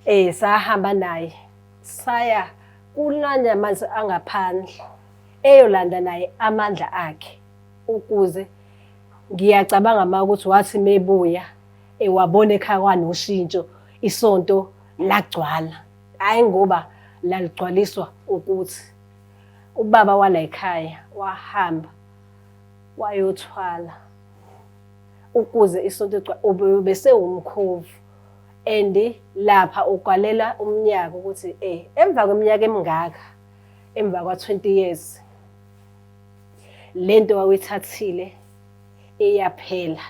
Sahamba naye saya kulanya amanzi angaphandle eyolanda naye amandla akhe ukuze ngiyacabanga ma ukuthi wathi mebuya ewabona ekhaya kwanoshintsho isonto lagcwala, hhayi ngoba laligcwaliswa ukuthi ubaba wala ekhaya wahamba wayothwala ukuze isonto bese umkhovu and lapha ugwalela umnyaka ukuthi emva kweminyaka emingaka, emva kwa-20 years lento wawuyithathile iyaphela.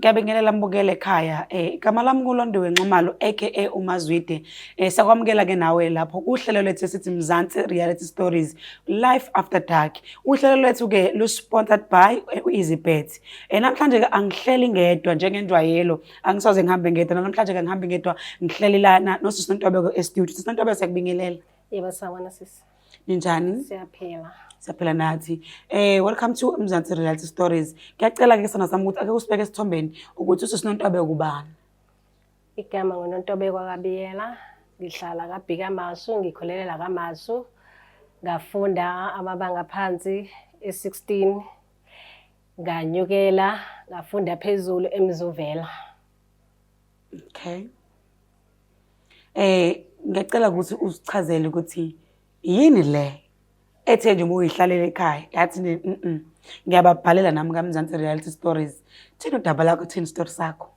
Ngiyabingelela mbukele ekhaya. Igama lami nguLondiwe Nxumalo aka uMazwide. Sakwamukela ke nawe lapho kuhlelo lethu esithi Mzansi Reality Stories Life After Dark. Uhlelo lwethu ke lu sponsored by uEasybet. Namhlanje ke angihleli ngedwa njengenjwayelo, angisoze ngihambe ngedwa. Namhlanje ke ngihambe ngedwa, ngihleli lana noSisi Nontobeko e-studio. Sisi Nontobeko, siyakubingelela. Yebo, sawubona sisi. Ninjani? Siyaphila. Siyaphila nathi. Welcome to Mzansi Reality Stories. Ngiyacela ke sana sami ukuthi ake usibeke esithombeni ukuthi uSisi Nontobeko ubani. Igama nguNontobeko kaBiyela, ngihlala kaBhikamashu, ngikhulelela kaMashu. Ngafunda amabanga aphansi e-16, nganyukela ngafunda phezulu eMzuvela. Okay. Ngiyacela ukuthi usichazele ukuthi yini le ethe nje uma uyihlalela ekhaya yathi nje ngiyababhalela nami kaMzansi Reality Stories. Thini udaba lakho, thini story sakho?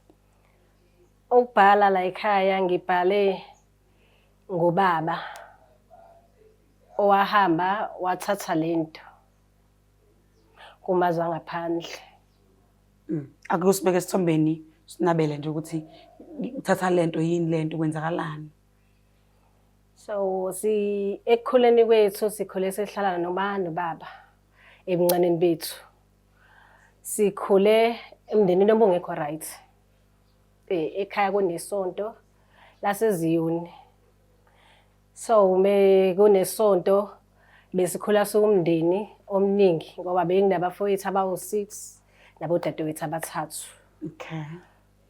Ukubhala la ekhaya ngibhale ngobaba owahamba wathatha lento kumazwe angaphandle. Ake usibeke esithombeni sinabele nje ukuthi uthatha lento yini lento kwenzakalani? So si ekukhuleni kwethu sikhule sihlala noma nobaba ebuncaneni bethu. Sikhule emndenini obungekho right. Ekhaya kunesonto laseZiyoni. So me kunesonto besikhula siwumndeni omningi ngoba benginabafowethu abawu-6 nabodadewethu abathathu.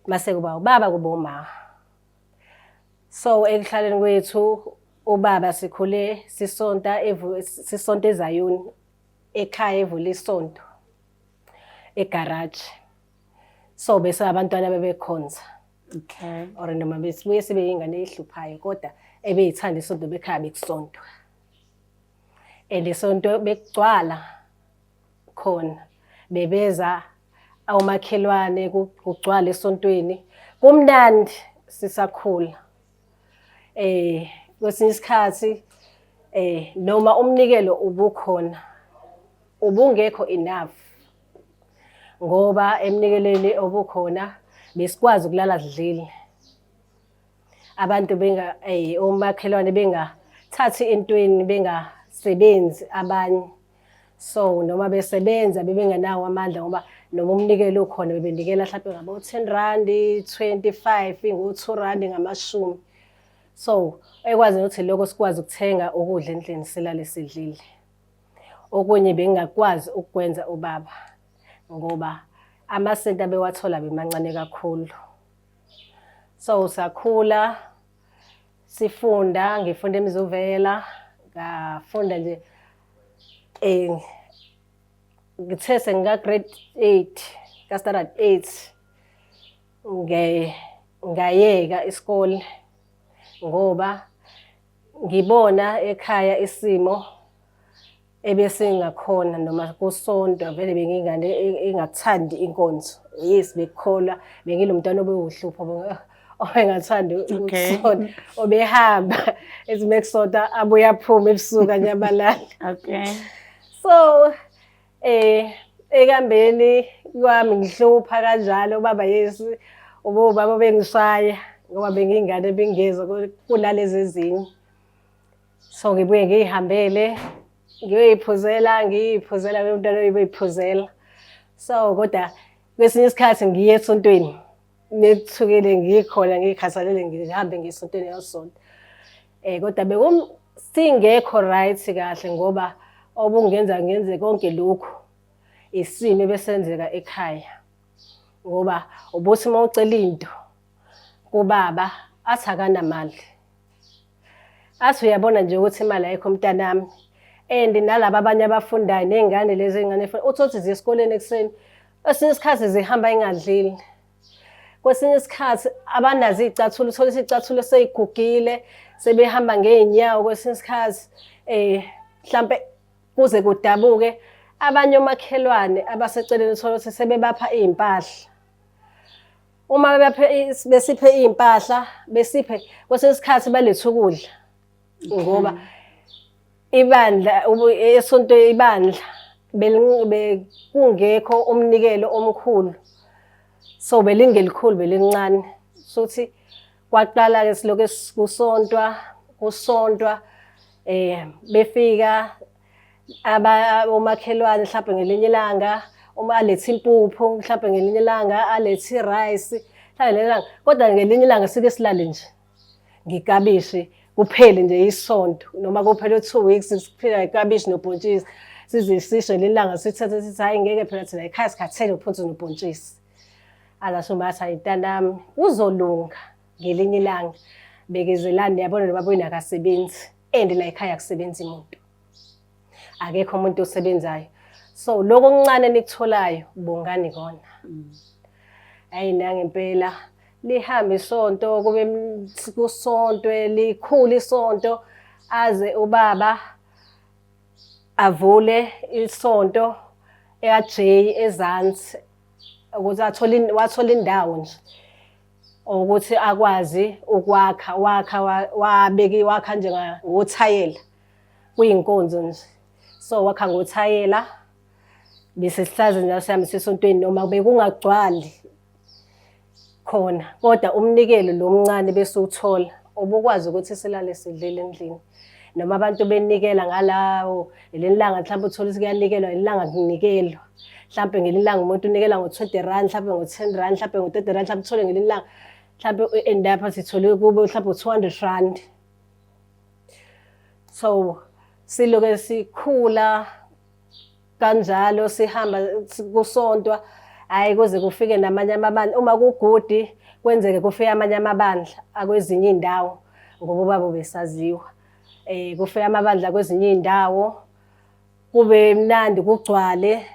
Mase kuba ubaba kuba uma. So ekuhlaleni kwethu ubaba sikhule sisonta sisonta eZayoni ekhaya evula isonto egarage. So bese abantwana bebekhonza. Or noma besibuye sibe ingane ehluphayo kodwa ebeyithanda isonto bekhaya bekusontwa. And isonto bekugcwala khona bebeza omakhelwane kugcwala esontweni kumnandi sisakhula. Kwesinye isikhathi noma umnikelo ubukhona ubungekho enough ngoba emnikelweni obukhona besikwazi ukulala sidlile. Abantu benga omakhelwane bengathathi entweni bengasebenzi abanye. So noma besebenza bebengenawo amandla ngoba noma umnikelo ukhona bebenikela mhlawumbe ngabo 10 rand, 25, ngo 2 rand ngamashumi. So ekwazi ukuthi lokho sikwazi ukuthenga ukudla endlini silale sidlile. Okunye bengingakwazi ukukwenza ubaba ngoba amasenti abewathola bemancane kakhulu. So sakhula sifunda, ngifunda eMzuvela, ngafunda nje ngithe sengika grade 8, ka standard 8 ngayeka isikole ngoba ngibona ekhaya isimo ebesingakhona noma kusontwa vele bengingane engathandi inkonzo. Yes, bekukholwa bengilomntwana obewuhlupho obengathandi ukusonta, obehamba ethi mekusonta abuye aphume ebusuku anyamalale. So ekambeni kwami ngihlupha kanjalo ubaba Yesu ubaba obengishaya ngoba bengingane bengezwa kunalezi ezinye. So ngibuye ngiyihambele ngiyoyiphuzela ngiyiphuzela umntwana oyiphuzela. So kodwa kwesinye isikhathi ngiye esontweni nethukile ngikhona ngikhathalele ngihambe ngiye esontweni yosonto. Kodwa bekum singekho right kahle ngoba Obungenza ngenze konke lokhu isimo ebesenzeka ekhaya. Ngoba ubuthi uma ucela into kubaba athi akanamali. Athi uyabona nje ukuthi imali ayikho mntanami. And nalaba abanye abafundayo ney'ngane lezi ey'ngane uthole ukuthi ziya esikoleni ekuseni, kwesinye isikhathi zihamba ingadlile. Kwesinye isikhathi abanazo iy'cathulo, uthole ukuthi iy'cathulo sey'gugile, sebehamba ngey'nyawo kwesinye isikhathi mhlampe kuze kudabuke. Abanye omakhelwane abaseceleni uthole ukuthi sebebapha iy'mpahla. Uma bebaphe besiphe iy'mpahla, besiphe kwesinye isikhathi balethe ukudla ngoba ibandla esonto ibandla bekungekho umnikelo omkhulu, so belingelikhulu belincane. Suthi kwaqala-ke silokhu kusontwa kusontwa befika omakhelwane mhlawumbe ngelinye ilanga uma alethe impuphu, mhlawumbe ngelinye ilanga alethe irayisi, mhlawumbe ngelinye ilanga, kodwa ngelinye ilanga sike silale nje ngikabishi kuphele nje isonto noma kuphele 2 weeks siphila ikabishi nobhontshisi, size sisho ngelinye ilanga sithathe sithi hhayi ngeke phela thina ekhaya sikhathele uphonsi nobhontshisi. Alasho mathi hayi mntanami kuzolunga ngelinye ilanga, bekezelani, niyabona nobaba wenu akasebenzi and la ekhaya akusebenzi muntu, akekho umuntu osebenzayo, so lokho okuncane enikutholayo bongani kona. Hayi nangempela lihambe isonto, kube kusontwe likhulu isonto aze ubaba avule isonto eka-J ezansi ukuthi athole wathola indawo nje ukuthi akwazi ukwakha, wakha wabeki wakha nje ngothayela kuyinkonzo nje, so wakha ngothayela bese sihlaze njalo sihamba sisesontweni noma bekungagcwali khona, kodwa umnikelo lo mncane bese uwuthola ubukwazi ukuthi silale sidlile endlini noma abantu benikela ngalawo ngelinye ilanga, mhlawumbe uthole ukuthi kuyanikelwa ngelinye ilanga kunikelwa, mhlawumbe ngelinye ilanga umuntu unikela ngo-R20, mhlawumbe ngo-R10, mhlawumbe ngo-R30, mhlawumbe uthole ngelinye ilanga mhlawumbe end up sithole kube mhlawumbe u-R200. So siloke sikhula kanjalo sihamba kusontwa, hhayi kuze kufike namanye amabandla. Uma kugudi kwenzeke kufike amanye amabandla akwezinye iy'ndawo ngoba ubaba ubesaziwa. Kufike amabandla kwezinye iy'ndawo kube mnandi kugcwale,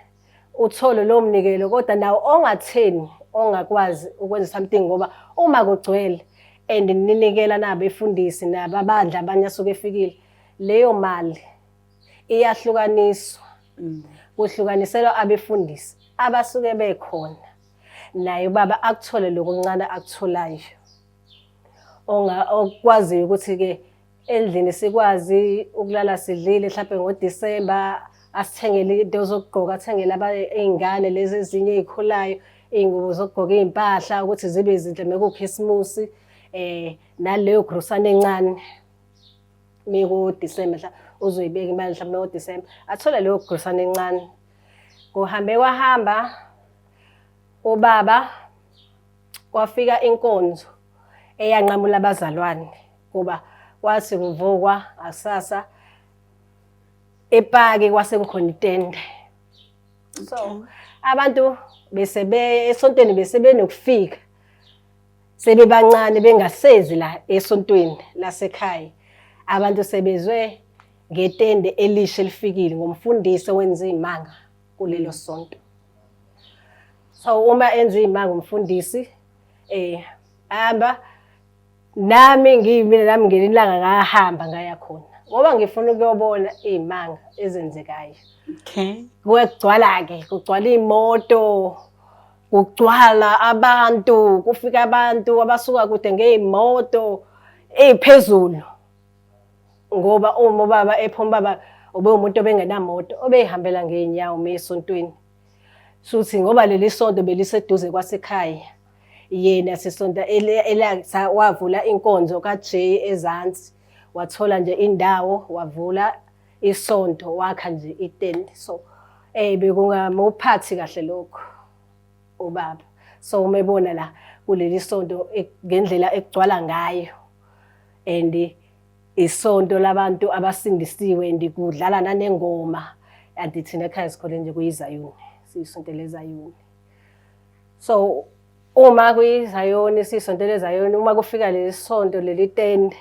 uthole lowo mnikelo, kodwa nawo ongatheni ongakwazi ukwenza something ngoba uma kugcwele and ninikela nabefundisi nababandla abanye asuke efikile, leyo mali iyahlukaniswa, kuhlukaniselwa abefundisi abasuke bekhona, naye ubaba akuthole lokuncane akutholayo okwaziyo ukuthi-ke endlini sikwazi ukulala sidlile. Mhlawumbe ngoDisemba asithengele into zokugqoka, athengele iy'ngane lezi ezinye ey'khulayo iy'ngubo zokugqoka, iy'mpahla ukuthi zibe zinhle mekukhisimusi, naleyo grosana encane mekuDisemba mhla uzoyibeka imali, mhlawumbe mekuDisemba athole leyo grosana encane. Kuhambe kwahamba ubaba kwafika inkonzo eyanqamula abazalwane kuba kwathi kuvukwa akusasa epaki kwase kukhona itende, so abantu bese esontweni bese benokufika sebebancane bengasezi la esontweni lasekhaya. Abantu sebezwe ngetende elisha elifikile ngomfundisi owenza iy'manga kulelo sonto. So uma enza iy'manga umfundisi hamba nami ngiyimina nami ngelinye ilanga ngahamba ngaya khona ngoba ngifuna ukuyobona iy'manga ezenzekayo. Kuyagcwala-ke, kugcwala iy'moto, kugcwala abantu, kufika abantu abasuka kude ngey'moto ey'phezulu ngoba uma ubaba ephuma, ubaba ube umuntu obengenamoto, obeyihambela ngey'nyawo uma esontweni. Suthi ngoba leli sonto beliseduze kwasekhaya, yena sisonta wavula inkonzo ka-J ezansi, wathola nje indawo wavula isonto wakha nje itende. So bekungamuphathi kahle lokho ubaba, so uma ebona la kuleli sonto ngendlela ekugcwala ngayo and Isonto labantu abasindisiwe and kudlala nanengoma. Anti thina ekhaya sikhole nje kuyiZayoni, siyisonto leZayoni. So uma kuyiZayoni, siyisonto leZayoni, uma kufika leli sonto leli tende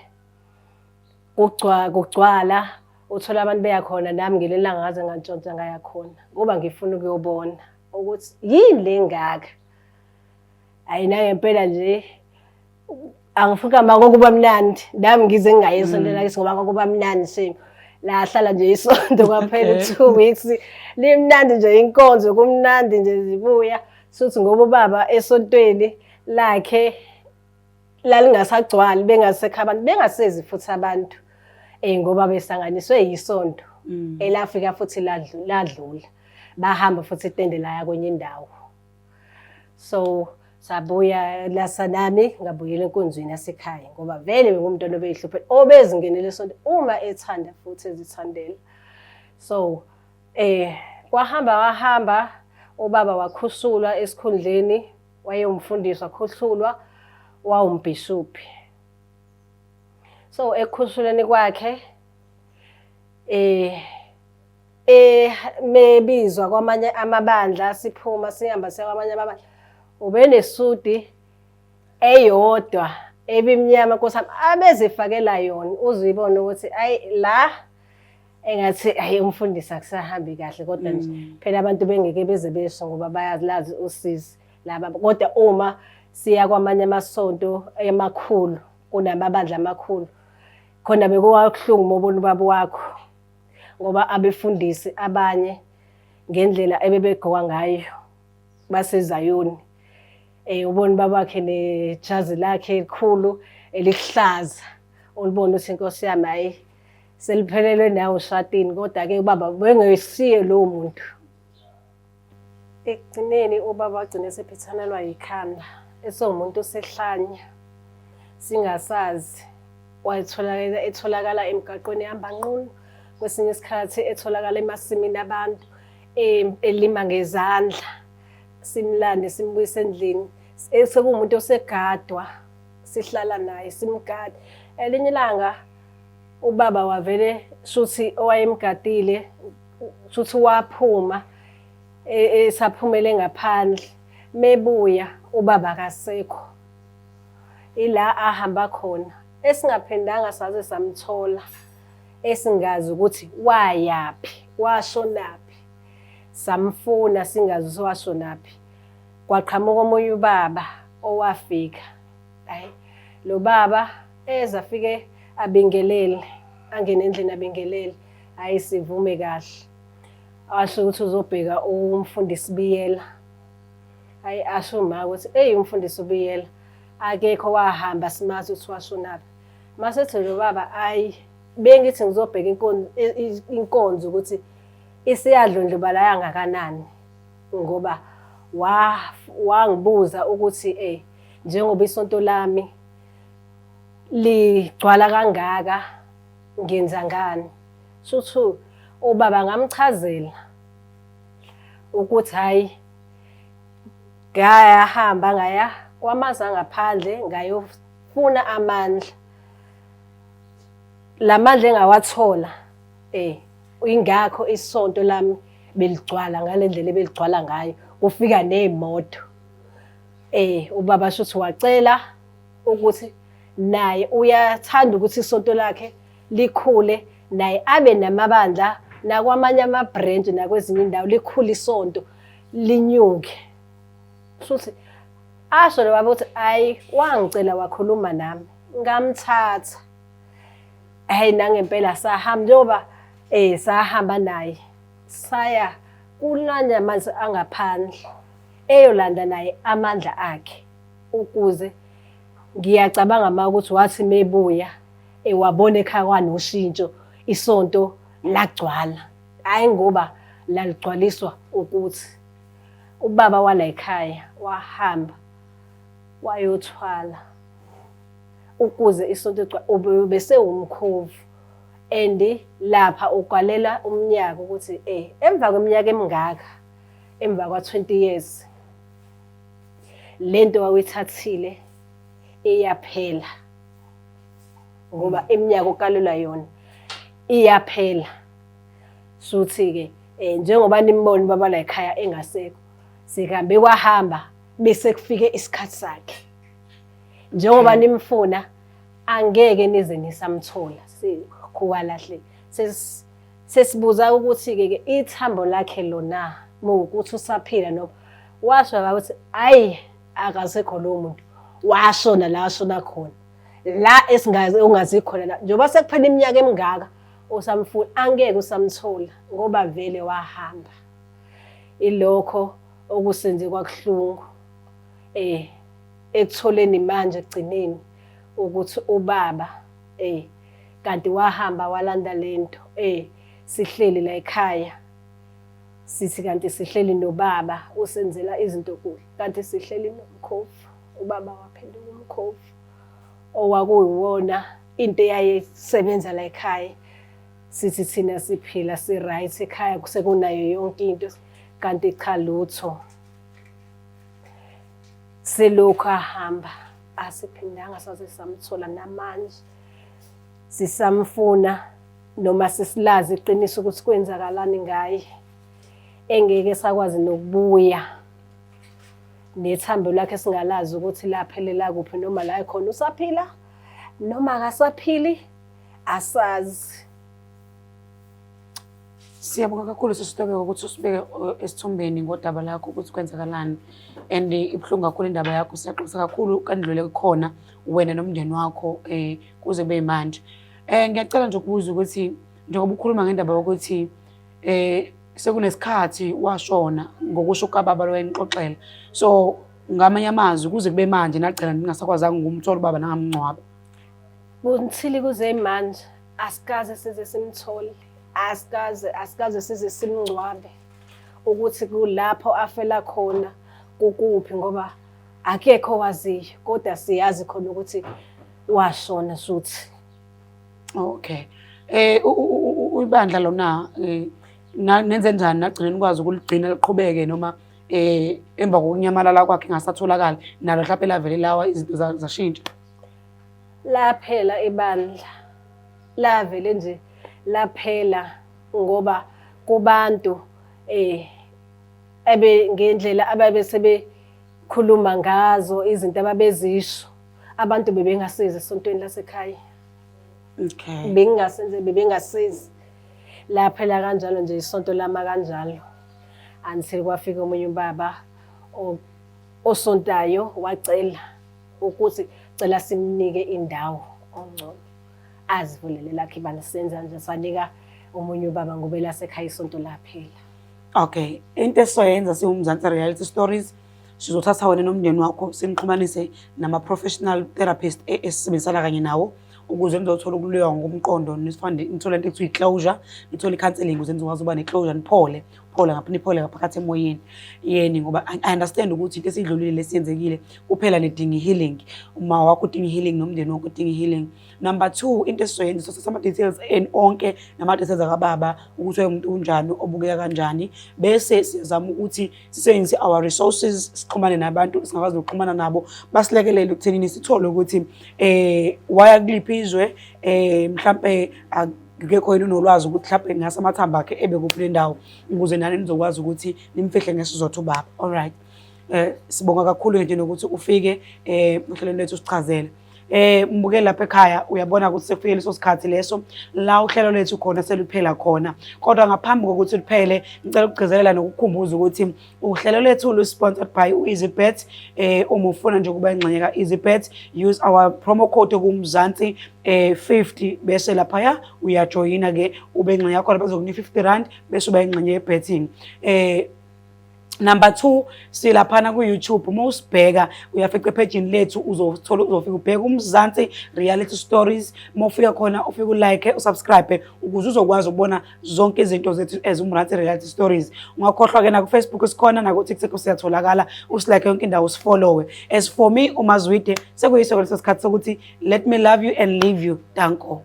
kugcwala, uthola abantu beya khona. Nami ngelinye ilanga ngaze ngantshontsha ngaya khona ngoba ngifuna ukuyobona ukuthi yini le ngaka. Hhayi, nangempela nje angifuni kama kokuba mnandi, nami ngize ngingayi esontweni lakithi ngoba kwakuba mnandi shame. Lahlala nje isonto kwaphela 2 weeks limnandi nje, inkonzo kumnandi nje zibuya. Suthi ngoba ubaba esontweni lakhe lalingasagcwali, bengasekho abantu, bengasezi futhi abantu, ngoba besanganiswe yisonto elafika futhi ladlula, bahamba futhi itende laya kwenye indawo. So sabuya lasanami, ngabuyela enkonzweni yasekhaya ngoba vele bengumntwana obeyihluphe, obezingenele esonto uma ethanda futhi ezithandela. So kwahamba wahamba, ubaba wakhusulwa esikhundleni, wayewumfundisi, wakhusulwa wawumbhishobhi. So ekukhusuleni kwakhe mebizwa kwamanye amabandla, siphuma sihamba siya kwamanye amabandla, ubenesudi eyodwa ebimnyama, Nkosi yami, abezifakela yona, uzuyibona ukuthi ayi la engathi ayi umfundisi akusahambi kahle. Kodwa nje phela abantu bengeke beze besho ngoba bayazi usizi laba. Kodwa uma siya kwamanye amasonto emakhulu, kunamabandla amakhulu khona, bekuwakuhlungu mobona ubaba wakho ngoba abefundisi abanye ngendlela ebebegqoka ngayo baseZayoni, ubona ubaba wakhe nejazi lakhe elikhulu elihlaza, ulibona ukuthi inkosi yami, hayi, seliphelelwe nawe ushatini. Kodwa-ke ubaba bengesiye lowo muntu. Ekugcineni ubaba wagcina esephithanelwa yikhanda, esewumuntu osehlanya, singasazi. Wayetholakala etholakala emgaqweni ehamba nqunu, kwesinye isikhathi etholakala emasimini abantu elima ngezandla. Simlande simbuyise endlini, sekuwumuntu osegadwa, sihlala naye simgade. Elinye ilanga ubaba wavele shuthi owayemgadile shuthi waphuma, esaphumele ngaphandle, mebuya ubaba akasekho, ila ahamba khona esingaphindanga saze samthola, esingazi ukuthi wayaphi, washonaphi. Samfuna singazi ukuthi washonaphi. Kwaqhamuka omunye ubaba owafika. Hayi, lo baba eza afike abingelele, angene endlini abingelele, hayi, sivume kahle. Asho ukuthi uzobheka umfundisi Biyela. Hayi, asho uma ukuthi eyi, umfundisi uBiyela akekho, wahamba, simazi ukuthi washonaphi. Masethi lo baba, ayi, bengithi ngizobheka inkonzo ukuthi isiyadlondlobala kangakanani, ngoba wangibuza ukuthi njengoba isonto lami ligcwala kangaka, ngenza ngani? Shuthi ubaba ngamchazela ukuthi hayi, ngayahamba ngaya kwamazwe angaphandle ngayofuna amandla. La mandla engawathola, ingakho isonto lami beligcwala ngale ndlela ebeligcwala ngayo, kufika ney'moto. Ubaba shuthi wacela ukuthi naye uyathanda ukuthi isonto lakhe likhule, naye abe namabandla nakwamanye ama-branch nakwezinye indawo, likhule isonto linyuke. Shuthi asho lo baba ukuthi ayi, wangicela wakhuluma nami, ngamthatha. Hayi, nangempela sahamba, njengoba sahamba naye saya kulanya amanzi angaphandle, eyolanda naye amandla akhe, ukuze ngiyacabanga ma ukuthi wathi mebuya ewabona ekhaya kwanoshintsho, isonto lagcwala. Hhayi, ngoba laligcwaliswa ukuthi ubaba wala ekhaya wahamba wayothwala ukuze isonto bese umkhovu. And lapha ugwalela umnyaka ukuthi emva kweminyaka emingaka, emva kwa-20 years, lento wawuyithathile iyaphela. Ngoba iminyaka okalelwa yona iyaphela. Shuthi-ke njengoba nimbona ubaba la ekhaya engasekho, sikuhambe kwahamba bese kufike isikhathi sakhe. Njengoba nimfuna angeke nize nisamthola, sikhuwalahle. Sesibuza ukuthi-ke ke ithambo lakhe lona muwukuthi usaphila noma washo ukuthi ayi akasekho lowo muntu, washona la ashona khona, la esingazi ungazi khona la, njengoba sekuphela iminyaka emingaka usamfuna angeke usamthola ngoba vele wahamba. Ilokho okusenze kwakuhlungu ekutholeni manje ekugcineni ukuthi ubaba kanti wahamba walanda lento, sihleli la ekhaya sithi kanti sihleli nobaba usenzela izinto kuhle, kanti sihleli nomkhovu. Ubaba waphenduka umkhovu owakuyiwona into eyayisebenza la ekhaya. Sithi thina siphila si-right ekhaya, sekunayo yonke into, kanti cha lutho. Selokhu ahamba asiphindanga saze samthola, namanje sisamfuna noma sesilazi iqiniso ukuthi kwenzakalani ngaye, engeke sakwazi nokubuya nethambo lakhe singalazi ukuthi laphelela kuphi, noma la ekhona usaphila noma akasaphili asazi. Siyabonga kakhulu sisitobeka ukuthi usibeke esithombeni ngodaba lakho ukuthi kwenzakalani, and ibuhlungu kakhulu indaba yakho. Siyaxolisa kakhulu kandlule khona wena nomndeni wakho kuze kube manje. Ngiyacela nje ukubuza ukuthi njengoba ukhuluma ngendaba yokuthi sekunesikhathi washona ngokusho kukababa lo enixoxela, so ngamanye amazwi kuze kube manje nagcina ningasakwazanga ukumthola ubaba nangamngcwaba. Kunithile kuze manje asikaze size simthole, asikaze size simngcwabe ukuthi kulapho afela khona kukuphi, ngoba akekho owaziyo, kodwa siyazi khona ukuthi washona shuthi. Okay. Ibandla lona nenze njani nagcina nikwazi ukuligcina liqhubeke, noma emva kokunyamalala kwakhe ngasatholakala nalo mhlawumbe lavele lawa izinto zashintsha? Laphela ibandla, lavele nje laphela, ngoba kubantu ebe ngendlela ababe sebekhuluma ngazo izinto ababezisho, abantu bebengasizi esontweni lasekhaya. Bengingasenze bebengasizi. Laphela kanjalo nje isonto lama kanjalo until kwafika omunye ubaba osontayo wacela ukuthi cela simnike indawo ongcono azivulele lakhe ibandla. Senza nje sanika omunye ubaba ngoba elasekhaya isonto laphela. Okay, into esizoyenza siwuMzansi Reality Stories, sizothatha wena nomndeni wakho sinixhumanise nama-professional therapist esisebenzisana kanye nawo ukuze nizothola ukululekwa ngokomqondo, nithole into ekuthiwa i-closure, nithole i-counselling ukuze nizokwazi ukuba ne-closure, niphole, phole ngapha, niphole ngaphakathi emoyeni yeni, ngoba I understand ukuthi into esiyidlulile lesiyenzekile kuphela nidinga i-healing. Uma wakho udinga i-healing nomndeni wakho udinga i-healing. Number 2, into esizoyenza sothatha ama-details enu onke nama-details akababa ukuthi umuntu unjani, obukeka kanjani, bese sizama ukuthi sisebenzise our resources, sixhumane nabantu singakwazi nokuxhumana nabo, basilekelele ekuthenini sithole ukuthi waya kuliphi izwe, mhlampe akekho yini unolwazi ukuthi mhlampe ngase amathambo akhe ebe kuphi le ndawo, ukuze nani nizokwazi ukuthi nimfihle ngesizotha ubaba. All right. Sibonga kakhulu nje nokuthi ufike ohlelweni lethu usichazele. Mbukeli lapha ekhaya, uyabona ukuthi sekufike leso sikhathi leso la uhlelo lethu khona seluphela khona, kodwa ngaphambi kokuthi luphele ngicela ukugcizelela nokukhumbuza ukuthi uhlelo lethu lu-sponsored by u-EasyBet. Uma ufuna nje ukuba ingxenye ka-EasyBet, use our promo code okuMzansi 50, bese laphaya uyajoyina ke ube ingxenye yakhona, bazokunika 50 rand bese uba ingxenye ye-betting. Number 2, silaphana ku-YouTube. Uma usibheka uyafika ephejini lethu, uzothola, uzofika ubheke uMzansi Reality Stories. Uma ufika khona ufike ulike, usubscribe ukuze uzokwazi ukubona zonke izinto zethu as uMzansi Reality Stories. Ungakhohlwa ke naku-Facebook sikhona, naku-TikTok siyatholakala, usilike yonke indawo, usifollowe. As for me, uMazwide, sekuyiso leso sikhathi sokuthi let me love you and leave you. Danko.